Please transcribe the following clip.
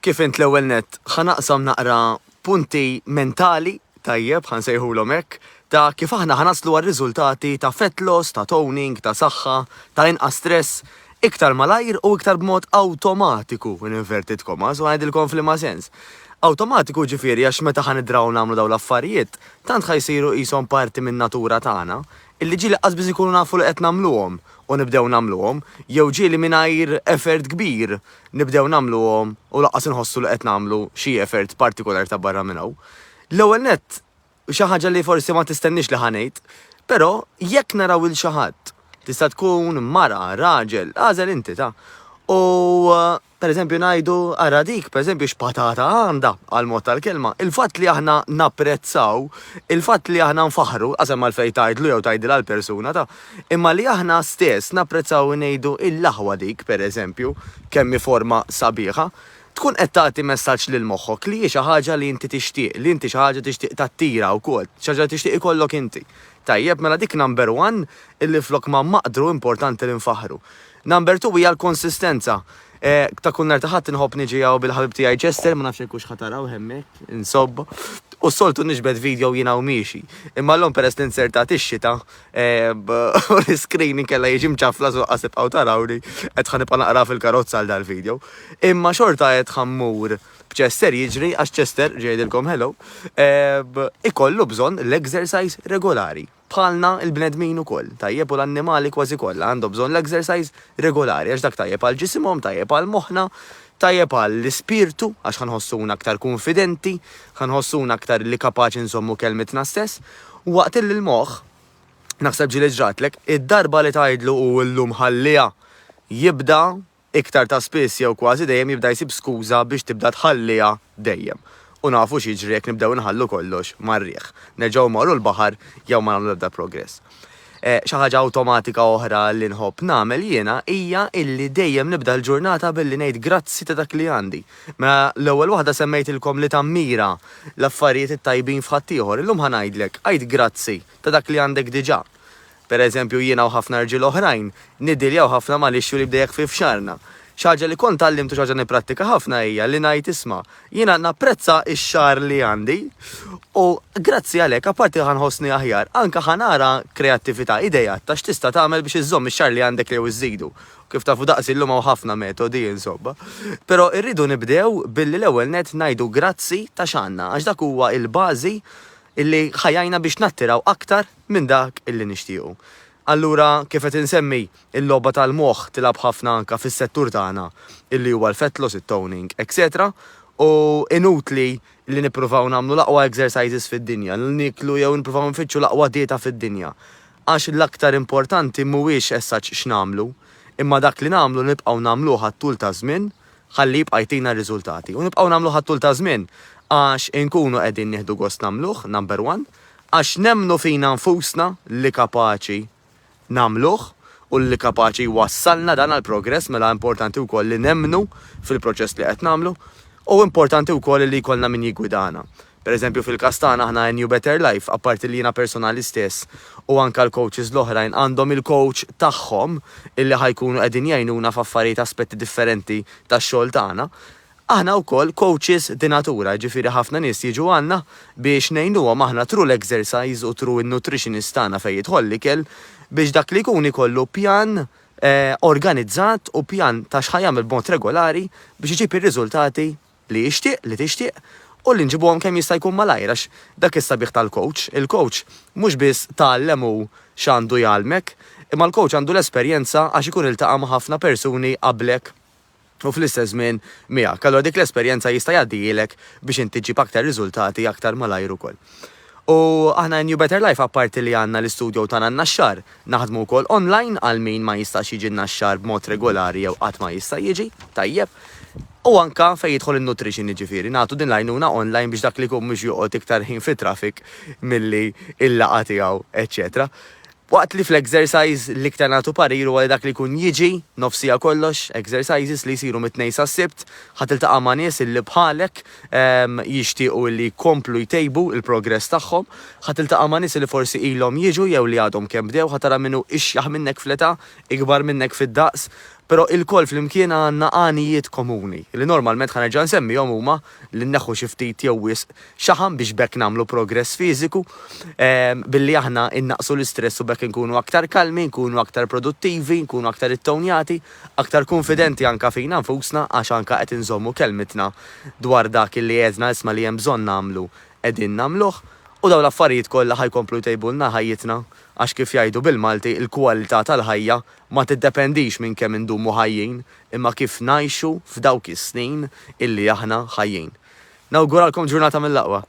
Kif int l-ewwel nett ħa naqsam naqra punti mentali, tajjeb, ħa nsejħulhom hekk, ta' kif aħna ħa naslu għal riżultati ta' fat loss, ta' toning, ta' saħħa, ta' inqas stress, iktar malajr u iktar b'mod awtomatiku, in inverted commas, u ngħidilkom f'liema sens. Awtomatiku ġifieri għax meta ħa nidraw nagħmlu dawn l-affarijiet, tant ħa jsiru qishom parti min-natura tagħna, illi ġieli qas biss inkunu nafu li qed nagħmluhom u nibdew nagħmluhom, jew ġieli mingħajr effort kbir nibdew nagħmluhom u lanqas inħossu li qed nagħmlu xi effort partikolari ta' barra minn hawn. L-ewwel nett, xi ħaġa li forsi ma tistenniex li ħa ngħid, però jekk naraw 'il xi ħadd, tista' tkun mara, raġel, agħżel inti ta', u pereżempju ngħidu ara dik, pereżempju x'patata għandha, għall-mod tal-kelma, il-fatt li aħna napprezzaw, il-fatt li aħna nfaħħru, qas hemm għalfejn tgħidlu jew tgħidilha l-persuna ta', Imma li aħna stess napprezzaw u ngħidu il-aħwa dik, per eżempju, kemm hi forma sabiħa, tkun qed tagħti messaġġ lil moħħok li hi xi ħaġa li inti tixtieq, li inti xi ħaġa tixtieq tattira wkoll, xi ħaġa li tixtieq ikollok inti. Tajjeb, mela dik number one illi flok ma mmaqdru importanti li nfaħħru. Number two hija l-konsistenza. Ta' kull nhar ta' Ħadd inħobb niġi hawn bil-ħabib tiegħi Chester, ma nafx jekk hux ħa tarawh hemmhekk, insomma. U s-soltu niġbed video jiena u miexi. Imma llum peress li nzertat ix-xita, u l-iscreen inkella jiġi mċaflas u lanqas tibqgħu tarawni, qed ħa nibqa' naqra fil-karozza għal dal-video. Imma xorta qed ħa mmur b'Chester jiġri għax Chester, ġej jgħidilkom hello, ikollu bżonn l-exercise regolari. Bħalna l-bnedmin ukoll, tajjeb, u l-annimali kważi kollha għandhom bżonn l-exercise regolari għax dak tajjeb għal ġisimhom, tajjeb għal moħħna, tajjeb għall-ispirtu għax ħa nħossuna aktar kunfidenti, ħa nħossuna aktar li kapaċi nżommu kelmitna stess, waqt illi l-moħħ, naħseb ġieli ġratlek, id-darba li tgħidlu u llum ħalliha, jibda Iktar ta' spiss jew kważi dejjem jibda jsib skuża biex tibda tħalliha dejjem. U nafu x'jiġri jekk nibdew inħallu kollox mar-riħ. Nerġgħu mmorru l-baħar jew ma nagħmlu l-ebda progress. Xi ħaġa awtomatika oħra li nħobb nagħmel jiena hija illi dejjem nibda l-ġurnata billi ngħid grazzi ta' dak li għandi. Mela l-ewwel waħda semmejtilkom li tammira l-affarijiet it-tajbin f'ħaddieħor. Illum ħa ngħidlek, għid grazzi ta' dak li għandek diġà. Per eżempju, jiena u ħafna rġiel oħrajn niddiljaw ħafna mal-issue li bda jeħfief xagħarna. Xi ħaġa li kont tgħallimt u xi ħaġa nipprattika ħafna hija li ngħid isma', jiena napprezza x-xagħar li għandi u grazzi għalhekk apparti li ħa nħossni aħjar, anke ħa nara kreattività, ideat ta' x'tista' tagħmel biex iżżomm ix-xagħar li għandek jew iżżidu. Kif tafu daqsi llum hawn ħafna metodi insomma. Però rridu nibdew billi l-ewwel nett ngħidu grazzi ta' x'għandna għax dak huwa l-bażi illi ħa jgħinna biex nattiraw aktar minn dak illi nixtiequ. Allura, kif qed insemmi, il-logħba tal-moħħ tilgħab ħafna anke fis-settur tagħna illi huwa l-fat loss, it-toning, etc. U inutli li nippruvaw nagħmlu l-aqwa exercises fid-dinja, li nieklu jew nippruvaw nfittxu l-aqwa dieta fid-dinja. Għax l-aktar importanti mhuwiex as such x'nagħmlu, imma dak li nagħmlu nibqgħu nagħmluh għat-tul taż-żmien ħalli jibqa' jtina r-riżultati. U nibqgħu nagħmluh għat-tul taż-żmien għax inkunu qegħdin nieħdu gost nagħmluh, number one, għax nemmnu fina nfusna li kapaċi nagħmluh u li kapaċi jwassalna dan għall-progress, mela importanti wkoll li nemmnu fil-proċess li qed nagħmlu u importanti wkoll li jkollna min jiggwidana. Per eżempju fil-każ tagħna aħna A New Better Life, apparti li jiena personali stess u anke l-coaches l-oħrajn għandhom il-coach tagħhom illi ħa jkunu qegħdin jgħinuna f'affarijiet aspetti differenti tax-xogħol tagħna. Aħna wkoll coaches di natura, jiġifieri ħafna nies jiġu għandna biex ngħinuhom aħna through l-exercise u through in-nutritionist tagħna fejn jidħol l-ikel biex dak li jkun ikollu pjan organizzat u pjan ta' x'ħa jagħmel b'mod regolari biex iġib ir-riżultati li jixtieq, li tixtieq, u li nġibuhom kemm jista' jkun malajr għax dak is-sabiħ tal-coach. Il-coach mhux biss tgħallem hu x'għandu jgħallmek, imma l-coach għandu l-esperjenza għax ikun iltaqa' ma' ħafna persuni qablek u fl-istess żmien miegħek. Allura dik l-esperjenza jista' jgħaddihielek biex inti ġġib aktar riżultati aktar malajr ukoll. U aħna in New Better Life apparti li għandna l-istudio tagħna n-Naxxar, naħdmu wkoll online għal min ma jistax jiġi n-Naxxar b'mod regolari jew qatt ma jista' jiġi, tajjeb. U anke fejn jidħol in-nutrition jiġifieri nagħtu din l-għajnuna online biex dak li jkun mhux joqgħod iktar ħin fit-traffic milli l-laqgħa tiegħu eċċetera. Waqt li fl-exercise l-iktar nagħtu parir huwa li dak li jkun jiġi nofs siegħa kollox, exercises li jsiru mit-Tnejn sas-Sibt, ħa tiltaqa' ma' nies illi bħalek jixtiequ illi jkomplu jtejbu l-progress tagħhom, ħa tiltaqa' ma' nies illi forsi ilhom jiġu jew li għadhom kemm bdew, ħa tara min hu ixjaħ minnek fl-età, ikbar minnek fid-daqs, Però ilkoll flimkien għandna għanijiet komuni, li normalment ħa nerġa' nsemmihom huma li nneħħu xi ftit jew wisq xaħam biex b'hekk nagħmlu progress fiżiku, billi aħna innaqqsu l-istress u b'hekk inkunu aktar kalmi, nkunu aktar produttivi, nkunu aktar ittownjati, aktar kunfidenti anke fina nfusna għax anke qed inżommu kelmitna dwar dak li għedna isma' li hemm bżonn nagħmlu qegħdin nagħmluh u dawn l-affarijiet kollha ħa jkomplu jtejbulna ħajjitna għax kif jgħidu bil-Malti il-kwalità tal-ħajja ma tiddependix minn kemm indumu ħajjin imma kif ngħixu f'dawk is-snin illi aħna ħajjin. Nawguralkom ġurnata mill-aqwa.